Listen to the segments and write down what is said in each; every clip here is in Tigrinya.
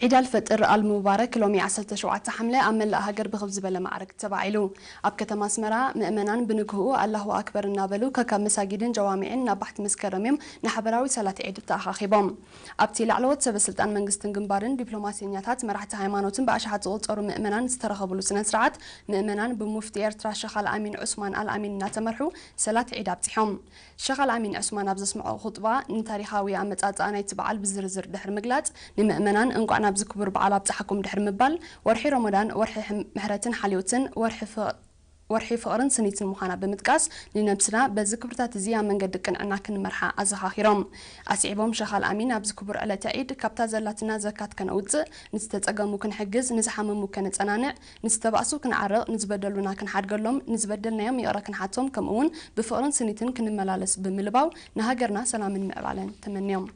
ዒድ ኣልፈጥር ኣልሙባረክ ሎሚ ዓሰርተ ሸውዓተ ሓምለ ኣብ መላእ ሃገር ብኽብ ዝበለ ማዕርግ ተባዒሉ። ኣብ ከተማ ኣስመራ ምእመናን ብንግህኡ ኣላሁ ኣክበር እናበሉ ከካብ መሳጊድን ጀዋሚዕን ናብ ባሕቲ መስከረም እዮም ንሓበራዊ ሰላት ዒድ ተኣኻኺቦም። ኣብቲ ላዕለዎት ሰበ ስልጣን መንግስትን ግንባርን፣ ዲፕሎማሰኛታት፣ መራሕቲ ሃይማኖትን ብኣሽሓት ዝቑጸሩ ምእመናን ዝተረኸብሉ ስነ ስርዓት፣ ምእመናን ብሙፍቲ ኤርትራ ሸኽ ኣልኣሚን ዑስማን ኣልኣሚን እናተመርሑ ሰላት ዒድ ኣብጺሖም። ሸኽ ኣልኣሚን ዑስማን ኣብ ዘስምዖ ኹጥባ፣ ንታሪኻዊ ኣመጻጽኣ ናይቲ በዓል ብዝርዝር ድሕሪ ምግላጽ፣ ንምእመናን እንቋዕ ናብዚ ክቡር በዓል ኣብጽሓኩም ድሕሪ ምባል፣ ወርሒ ረመዳን ወርሒ ሕም-፣ ምሕረትን ሓልዮትን፣ ወርሒ ፍቕ-፣ ወርሒ ፍቕርን ስኒትን ምዃና ብምጥቃስ፣ ንነብስና በዚ ክብርታት እዚ ኣብ መንገዲ ቅንዕና ክንመርሓ ኣዘኻኺሮም። ኣስዒቦም፣ ሸኽ ኣልኣሚን ኣብዚ ክቡር ዕለተ ዒድ ካብታ ዘላትና ዘካት ከነውጽእ፣ ንዝተጸገሙ ክንሕግዝ፣ ንዝሓመሙ ከነጸናንዕ፣ ንዝተባእሱ ክንዓርቕ፣ ንዝበደሉና ክንሓድገሎም፣ ንዝበደልናዮም ይቕረ ክንሓቶም፣ ከምኡ'ውን ብፍቕርን ስኒትን ክንመላለስ ብምልባው ንሃገርና ሰላምን ምዕባለን ተመንዮም።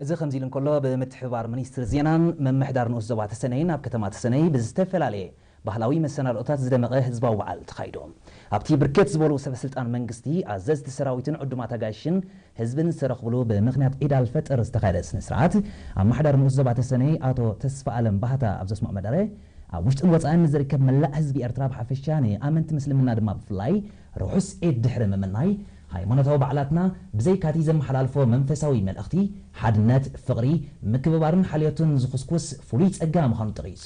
እዚ ከምዚ ኢሉ እንከሎ፣ ብምትሕብባር ሚኒስትሪ ዜናን ምምሕዳር ንኡስ ዞባ ተሰነይን ኣብ ከተማ ተሰነይ ብዝተፈላለየ ባህላዊ መሰናድኦታት ዝደመቐ ህዝባዊ በዓል ተኻይዱ። ኣብቲ ብርክት ዝበሉ ሰበ ስልጣን መንግስቲ፣ ኣዘዝቲ ሰራዊትን ዕዱማት ኣጋይሽን ህዝብን ዝተረኽብሉ ብምኽንያት ዒድ ኣልፈጥር ዝተኻየደ ስነ ስርዓት፣ ኣመሓዳሪ ንኡስ ዞባ ተሰነይ ኣቶ ተስፋ ኣለም ባህታ ኣብ ዘስምዖ መደረ፣ ኣብ ውሽጥን ወጻእን ንዝርከብ መላእ ህዝቢ ኤርትራ ብሓፈሻ፣ ንኣመንቲ ምስልምና ድማ ብፍላይ ርሑስ ዒድ ድሕሪ ምምናይ፣ ሃይማኖታዊ በዓላትና ብዘይካቲ ዘመሓላልፎ መንፈሳዊ መልእኽቲ፣ ሓድነት፣ ፍቕሪ፣ ምክብባርን ሓልዮትን ዝኹስኩስ ፍሉይ ጸጋ ምዃኑ ጠቒሱ፣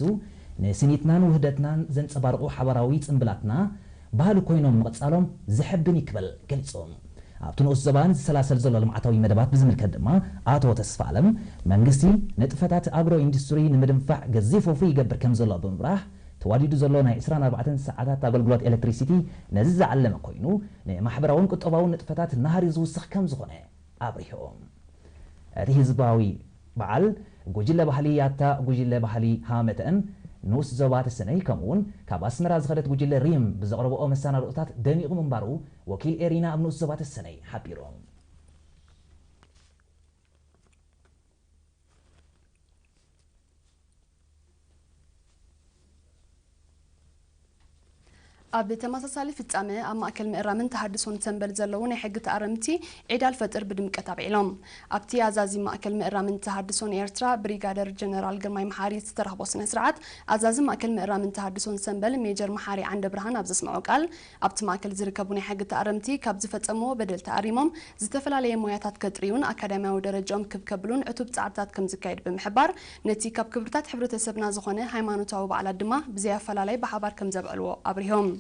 ንስኒትናን ውህደትናን ዘንጸባርቑ ሓባራዊ ጽምብላትና ባህሊ ኮይኖም ምቕጻሎም ዘሐብን እዩ ክብል ገሊጹ። ኣብቲ ንኡስ ዞባ ንዝሰላሰል ዘሎ ልምዓታዊ መደባት ብዝምልከት ድማ ኣቶ ተስፋ ኣለም፣ መንግስቲ ንጥፈታት ኣግሮ ኢንዱስትሪ ንምድንፋዕ ገዚፍ ወፍሪ ይገብር ከም ዘሎ ብምብራህ፣ ተዋዲዱ ዘሎ ናይ ዕስራን ኣርባዕተን ሰዓታት ኣገልግሎት ኤሌክትሪሲቲ ነዚ ዝዓለመ ኮይኑ፣ ንማሕበራውን ቁጠባውን ንጥፈታት ናህሪ ዝውስኽ ከም ዝኾነ ኣብሪሆም። እቲ ህዝባዊ በዓል ጉጅለ ባህሊ ያታ፣ ጉጅለ ባህሊ ሃመተአን ንኡስ ዞባ ተሰነይ፣ ከምኡውን ካብ ኣስመራ ዝኸደት ጉጅለ ሪም ብዘቕረብኦ መሰናድኦታት ደሚቑ ምንባሩ ወኪል ኤሪና ኣብ ንኡስ ዞባ ተሰነይ ሓቢሩ። ኣብ ተመሳሳሊ ፍጻመ፣ ኣብ ማእከል ምእራምን ተሃድሶን ሰምበል ዘለዉ ናይ ሕጊ ተኣረምቲ ዒድ ኣልፈጥር ብድምቀት ኣብዒሎም። ኣብቲ ኣዛዚ ማእከል ምእራምን ተሃድሶን ኤርትራ ብሪጋደር ጀነራል ግርማይ መሓሪ ዝተረኽቦ ስነ ስርዓት፣ ኣዛዚ ማእከል ምእራምን ተሃድሶን ሰምበል ሜጀር መሓሪ ዓንደ ብርሃን ኣብ ዘስምዖ ቃል፣ ኣብቲ ማእከል ዝርከቡ ናይ ሕጊ ተኣረምቲ ካብ ዝፈጸምዎ በደል ተኣሪሞም፣ ዝተፈላለየ ሞያታት ከጥርዩን ኣካዳሚያዊ ደረጃኦም ክብ ከብሉን ዕቱብ ጻዕርታት ከም ዝካየድ ብምሕባር፣ ነቲ ካብ ክብርታት ሕብረተሰብና ዝኾነ ሃይማኖታዊ በዓላት ድማ ብዘይ ኣፈላላይ ብሓባር ከም ዘብዕልዎ ኣብሪሆም።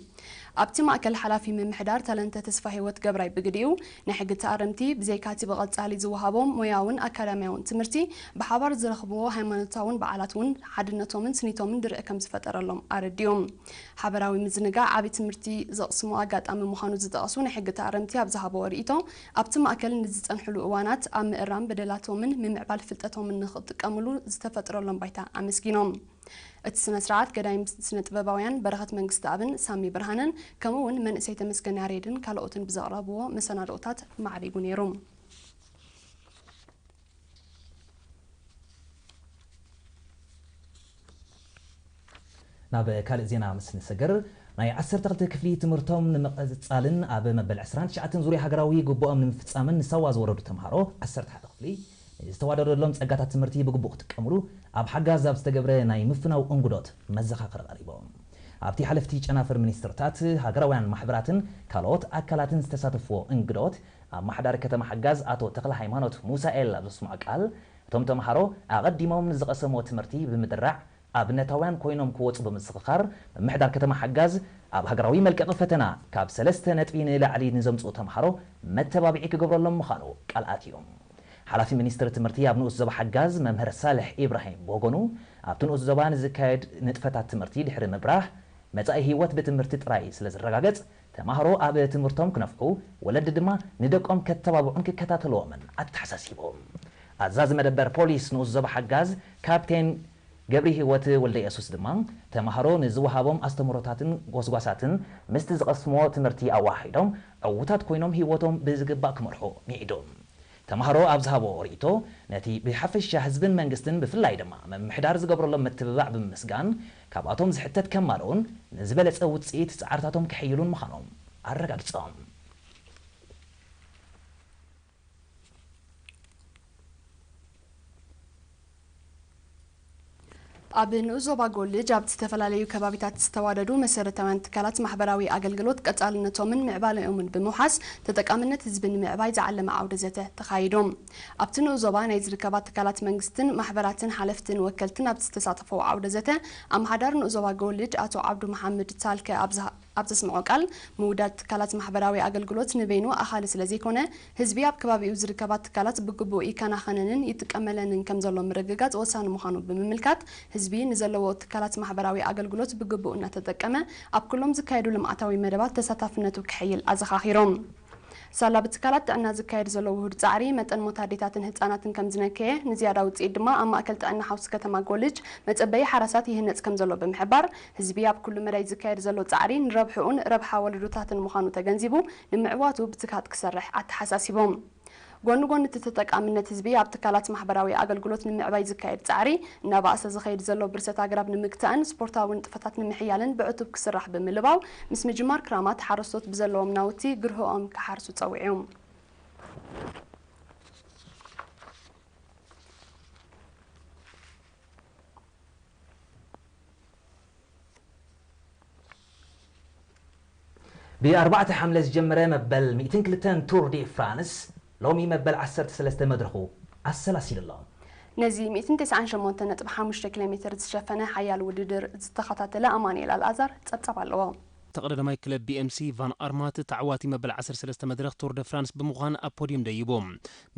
ኣብቲ ማእከል ሓላፊ ምምሕዳር ታለንተ ተስፋ ህይወት ገብራይ ብግዲኡ፣ ናይ ሕጊ ተኣረምቲ ብዘይካቲ ብቐጻሊ ዝወሃቦም ሞያውን ኣካዳሚያውን ትምህርቲ፣ ብሓባር ዝረኽብዎ ሃይማኖታውን በዓላት እውን ሓድነቶምን ስኒቶምን ድርዒ ከም ዝፈጠረሎም ኣረዲኦም። ሓበራዊ ምዝንጋዕ ዓቢ ትምህርቲ ዘቕስሙ ኣጋጣሚ ምዃኑ ዝጠቐሱ ናይ ሕጊ ተኣረምቲ ኣብ ዝሃብዎ ርእይቶ፣ ኣብቲ ማእከል ንዝጸንሕሉ እዋናት ኣብ ምእራም በደላቶምን ምምዕባል ፍልጠቶምን ንኽጥቀምሉ ዝተፈጥረሎም ባይታ ኣመስጊኖም። እቲ ስነ ስርዓት ገዳይም ስነ ጥበባውያን በረኸት መንግስተኣብን ሳሚ ብርሃነን፣ ከምኡ እውን መንእሰይ ተመስገን ያሬድን ካልኦትን ብዘቕረብዎ መሰናድኦታት ማዕሪጉ ነይሩ። ናብ ካልእ ዜና ምስ ንሰገር፣ ናይ ዓሰርተ ክልተ ክፍሊ ትምህርቶም ንምቕጻልን ኣብ መበል ዕስራን ትሽዓተን ዙርያ ሃገራዊ ግቡኦም ንምፍጻምን ንሳዋ ዝወረዱ ተምሃሮ ዓሰርተ ሓደ ክፍሊ፣ ንዝተዋደደሎም ጸጋታት ትምህርቲ ብግቡእ ክጥቀምሉ ኣብ ሓጋዝ ኣብ ዝተገብረ ናይ ምፍናው እንግዶት መዘኻኸሪ ቀሪቦም። ኣብቲ ሓለፍቲ ጨናፍር ሚኒስትርታት፣ ሃገራውያን ማሕበራትን ካልኦት ኣካላትን ዝተሳተፍዎ እንግዶት፣ ኣመሓዳሪ ከተማ ሓጋዝ ኣቶ ተኽለ ሃይማኖት ሙሳኤል ኣብ ዘስምዖ ቃል፣ እቶም ተምሃሮ ኣቐዲሞም ንዝቐሰምዎ ትምህርቲ ብምድራዕ ኣብነታውያን ኮይኖም ክወጹ ብምስኽኻር፣ ምምሕዳር ከተማ ሓጋዝ ኣብ ሃገራዊ መልቀቒ ፈተና ካብ ሰለስተ ነጥቢ ንላዕሊ ንዘምጽኡ ተምሃሮ መተባብዒ ክገብረሎም ምዃኑ ቃል ኣትዩ። ሓላፊ ሚኒስትሪ ትምህርቲ ኣብ ንኡስ ዞባ ሓጋዝ መምህር ሳልሕ ኢብራሂም ብወገኑ፣ ኣብቲ ንኡስ ዞባ ንዝካየድ ንጥፈታት ትምህርቲ ድሕሪ ምብራህ፣ መጻኢ ህይወት ብትምህርቲ ጥራይ ስለ ዝረጋገጽ፣ ተማሃሮ ኣብ ትምህርቶም ክነፍሑ፣ ወለዲ ድማ ንደቆም ከተባብዑን ክከታተልዎምን ኣተሓሳሲቡ። ኣዛዚ መደበር ፖሊስ ንኡስ ዞባ ሓጋዝ ካፕቴን ገብሪ ህይወት ወልደ የሱስ ድማ፣ ተማሃሮ ንዝወሃቦም ኣስተምህሮታትን ጎስጓሳትን ምስቲ ዝቐስምዎ ትምህርቲ ኣወሃሂዶም ዕዉታት ኮይኖም ህይወቶም ብዝግባእ ክመርሑ ምዒዱ። ተምሃሮ ኣብ ዝሃቦ ርእይቶ፣ ነቲ ብሓፈሻ ህዝብን መንግስትን ብፍላይ ድማ ምምሕዳር ዝገብረሎም ምትብባዕ ብምምስጋን፣ ካብኣቶም ዝሕተት ከማልኡን ንዝበለጸ ውጽኢት ጻዕርታቶም ከሐይሉን ምዃኖም ኣረጋግጾም። ኣብ ንኡስ ዞባ ጎልጅ ኣብ ዝተፈላለዩ ከባቢታት ዝተዋደዱ መሰረታውያን ትካላት ማሕበራዊ ኣገልግሎት ቀጻልነቶምን ምዕባለኦምን ብምውሓስ ተጠቃምነት ህዝቢ ንምዕባይ ዝዓለመ ዓውደ ዘተ ተኻይዶም። ኣብቲ ንኡስ ዞባ ናይ ዝርከባ ትካላት መንግስትን ማሕበራትን ሓለፍትን ወከልትን ኣብ ዝተሳተፈው ዓውደ ዘተ ኣምሓዳር ንኡስ ዞባ ጎልጅ ኣቶ ዓብዱ መሓመድ ታልከ ኣብ ዝሃ- ኣብ ዘስምዖ ቃል፣ ምውዳድ ትካላት ማሕበራዊ ኣገልግሎት ንበይኑ ኣኻሊ ስለ ዘይኮነ፣ ህዝቢ ኣብ ከባቢኡ ዝርከባ ትካላት ብግቡእ ይከናኸነንን ይጥቀመለንን ከም ዘሎ ምርግጋጽ ወሳኒ ምዃኑ ብምምልካት፣ ህዝቢ ንዘለዎ ትካላት ማሕበራዊ ኣገልግሎት ብግቡእ እናተጠቀመ ኣብ ኩሎም ዝካየዱ ልምዓታዊ መደባት ተሳታፍነቱ ክሕይል ኣዘኻኺሮም። ሳላ ብትካላት ጥዕና ዝካየድ ዘሎ ውሁድ ጻዕሪ መጠን ሞት ኣዴታትን ህጻናትን ከም ዝነከየ፣ ንዝያዳ ውጽኢት ድማ ኣብ ማእከል ጥዕና ሓውሲ ከተማ ጎልጅ መጸበዪ ሓራሳት ይህነጽ ከም ዘሎ ብምሕባር፣ ህዝቢ ኣብ ኩሉ መዳይ ዝካየድ ዘሎ ጻዕሪ ንረብሕኡን ረብሓ ወለዶታትን ምዃኑ ተገንዚቡ፣ ንምዕዋቱ ብትግሃት ክሰርሕ ኣተሓሳሲቦም። ጎኒ ጎኒ እቲ ተጠቃምነት ህዝቢ ኣብ ትካላት ማሕበራዊ ኣገልግሎት ንምዕባይ ዝካየድ ጻዕሪ፣ እናባእሰ ዝኸይድ ዘሎ ብርሰት ኣግራብ ንምግታእን ስፖርታዊ ንጥፈታት ንምሕያልን ብዕቱብ ክስራሕ ብምልባው፣ ምስ ምጅማር ክራማት ሓረስቶት ብዘለዎም ናውቲ ግርህኦም ክሓርሱ ጸዊዑ። ብ ኣርባዕተ ሓምለ ዝጀመረ መበል ሚእትን ክልተን ቱር ዲ ፍራንስ ሎሚ መበል ዓሰርተ ሰለስተ መድረኹ ኣሰላሲሉ ኣሎ። ነዚ ሚእትን ተስዓን ሸሞንተን ነጥቢ ሓሙሽተ ኪሎ ሜተር ዝሸፈነ ሓያል ውድድር ዝተኸታተለ ኣማኑኤል ኣልኣዛር ጸብጻብ ኣለዎ። ተቐዳዳማይ ክለብ ቢኤምሲ ቫን ኣርማት ተዓዋቲ መበል ዓሰርተ ሰለስተ መድረኽ ቱር ደ ፍራንስ ብምዃን ኣብ ፖድዩም ደይቡ።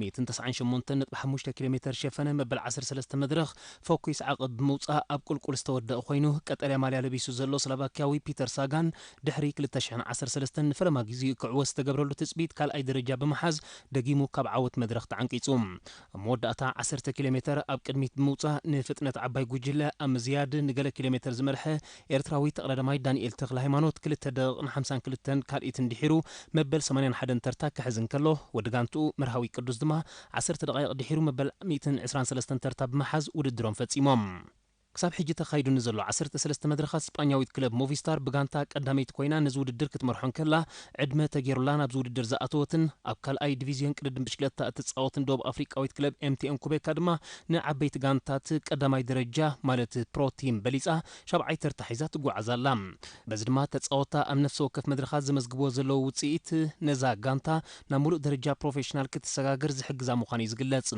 ሚእትን ተስዓን ሸሞንተን ነጥቢ ሓሙሽተ ኪሎ ሜተር ዝሸፈነ መበል ዓሰርተ ሰለስተ መድረኽ ፎኩስ ዓቐብ ብምውጻእ ኣብ ቁልቁል ዝተወደኣ ኮይኑ፣ ቀጠልያ ማልያ ለቢሱ ዘሎ ስሎቫክያዊ ፒተር ሳጋን ድሕሪ ክልተ ሽሕን ዓሰርተ ሰለስተን ንፈለማ ግዜኡ ክዕወት ዝተገብረሉ ትጽቢት ካልኣይ ደረጃ ብምሓዝ ደጊሙ ካብ ዓወት መድረኽ ተዓንቂጹ። ኣብ መወዳእታ ዓሰርተ ኪሎ ሜተር ኣብ ቅድሚት ብምውጻእ ንፍጥነት ዓባይ ጉጅለ ኣብ ምዝያድ ንገለ ኪሎ ሜተር ዝመርሐ ኤርትራዊ ተቐዳዳማይ ዳንኤል ተኽለሃይማኖት ክልተ ደቂቕን ሓምሳን ክልተን ካልኢትን ድሒሩ መበል ሰማንያን ሓደን ተርታ ክሕዝ እንከሎ፣ ወዲ ጋንትኡ መርሃዊ ቅዱስ ድማ ዓሰርተ ደቓይቕ ድሒሩ መበል ሚእትን ዕስራን ሰለስተን ተርታ ብምሓዝ ውድድሮም ፈጺሞም። ክሳብ ሕጂ ተኻይዱ ንዘሎ ዓሰርተ ሰለስተ መድረኻት ስጳኛዊት ክለብ ሞቪስታር ብጋንታ ቀዳመይቲ ኮይና ነዚ ውድድር ክትመርሖ እንከላ፣ ዕድመ ተገይሩላ ናብዚ ውድድር ዝኣተወትን ኣብ ካልኣይ ዲቪዝዮን ቅድድም ብሽክለታ እትጻወትን ደቡብ ኣፍሪቃዊት ክለብ ኤምቲኤን ኩቤካ ድማ ንዓበይቲ ጋንታት ቀዳማይ ደረጃ ማለት ፕሮ ቲም በሊጻ ሻብዓይ ተርታ ሒዛ ትጓዓዝ ኣላ። በዚ ድማ ተጻወትታ ኣብ ነፍሲ ወከፍ መድረኻት ዘመዝግብዎ ዘለዉ ውጽኢት ነዛ ጋንታ ናብ ምሉእ ደረጃ ፕሮፌሽናል ክትሰጋገር ዝሕግዛ ምዃኑ እዩ ዝግለጽ።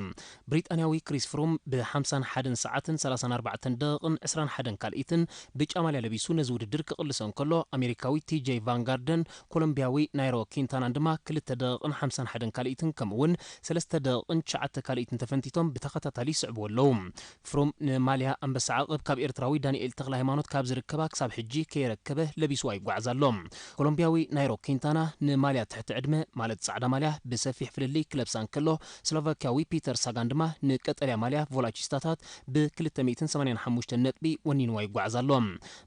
ብሪጣንያዊ ክሪስ ፍሩም ብ ሓምሳን ሓደን ሰዓትን ሰላሳን ኣርባዕተን ደቂቕን ዕስራን ሓደን ካልኢትን ብጫ ማልያ ለቢሱ ነዚ ውድድር ክቕልሶ እንከሎ፣ ኣሜሪካዊ ቲጄይ ቫንጋርደን ኮሎምቢያዊ ናይሮ ኪንታናን ድማ ክልተ ደቂቕን ሓምሳን ሓደን ካልኢትን ከምኡ እውን ሰለስተ ደቂቕን ትሽዓተ ካልኢትን ተፈንቲቶም ብተኸታታሊ ይስዕብዎ ኣለዉ። ፍሩም ንማልያ ኣንበሳ ዓቐብ ካብ ኤርትራዊ ዳንኤል ተኽለሃይማኖት ካብ ዝርከባ ክሳብ ሕጂ ከየረከበ ለቢስዋ ይጓዓዝ ኣሎ። ኮሎምቢያዊ ናይሮ ኪንታና ንማልያ ትሕቲ ዕድመ ማለት ጻዕዳ ማልያ ብሰፊሕ ፍልልይ ክለብሳ እንከሎ፣ ስሎቫክያዊ ፒተር ሳጋን ድማ ንቀጠልያ ማልያ ቮላቺስታታት ብ ክልተ ሚእትን ሰማንያን ሓሙሽተን ነጥቢ ወኒንዋ ይጓዓዝ ኣሎ።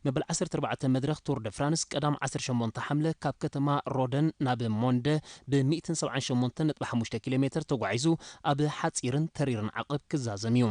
መበል ዓሰርተ ኣርባዕተ መድረኽ ቱር ደ ፍራንስ ቀዳም ዓሰርተ ሸሞንተ ሓምለ ካብ ከተማ ሮደን ናብ ሞንደ ብ ሚእትን ሰብዓን ሸሞንተን ነጥቢ ሓሙሽተ ኪሎ ሜተር ተጓዒዙ ኣብ ሓጺርን ተሪርን ዓቐብ ክዛዘም እዩ።